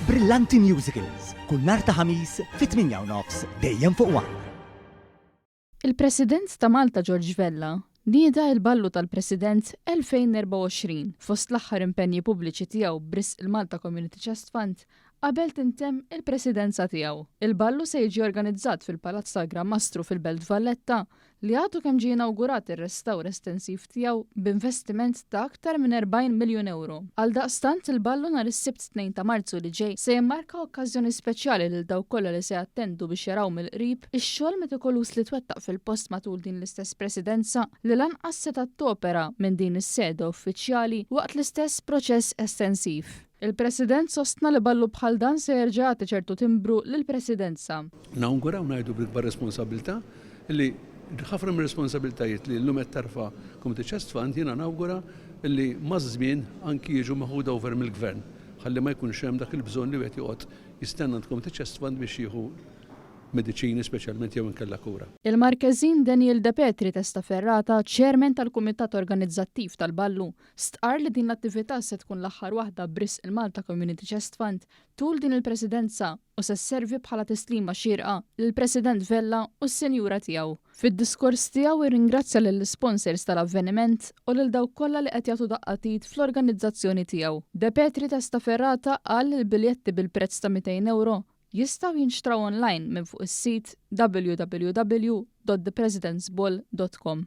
Brillanti Musicals, kull nhar ta' Ħamis fit-8 u nofs dejjem fuq One. Il-President ta' Malta George Vella nieda il-Ballu tal-President 2024 fost l-aħħar impenji pubbliċi tiegħu b'risq il-Malta Community Chest Fund qabel tintemm il-presidenza tiegħu. Il-ballu se jiġi organizzat fil-Palazz tal-Gran Mastru fil-Belt Valletta li għadu kemm ġie inawgurat ir-restawr estensiv tiegħu b'investiment ta' aktar minn 40 miljun ewro. Għaldaqstant, il-ballu nhar is-Sibt 2 ta' Marzu li ġej se jimmarka okkażjoni speċjali lil dawk kollha li se jattendu biex jaraw mill-qrib ix-xogħol metikoluż li twettaq fil-post matul din l-istess presidenza li lanqas setgħet topera minn din is-sede uffiċjali waqt l-istess proċess estensiv. Il-President sostna li ballu bħal dan se jerġa' jagħti ċertu timbru lill-Presidenza. Nawgura u ngħidu bl-ikbar responsabbiltà li ħafna mir-responsabbiltajiet li llum qed tarfa' Community Chest Fund jiena nawgura li maż-żmien anki jiġu meħuda over mill-Gvern ħalli ma jkunx hemm dak il-bżonn li wieħed joqgħod jistenna għand Community Chest Fund biex jieħu mediċini speċjalment jew inkella kura. Il-Markeżin Daniel De Petri Testaferrata, Chairman tal-Kumitat Organizzattiv tal-Ballu, Stqarr li din l-attività se tkun l-aħħar waħda b'risq il-Malta Community Chest Fund tul din il-Presidenza u se sservi bħala tislima xierqa lill-President Vella u s-Sinjura tiegħu. Fid-diskors tiegħu irringrazzja lill-isponsors tal-avveniment u lil dawk kollha li qed jagħtu daqqa t'id fl-organizzazzjoni tiegħu. De Petri Testaferrata qal li l-biljetti bil-prezz ta' 200 ewro jistgħu jinxtraw online minn fuq is-sit www.thepresidentsball.com.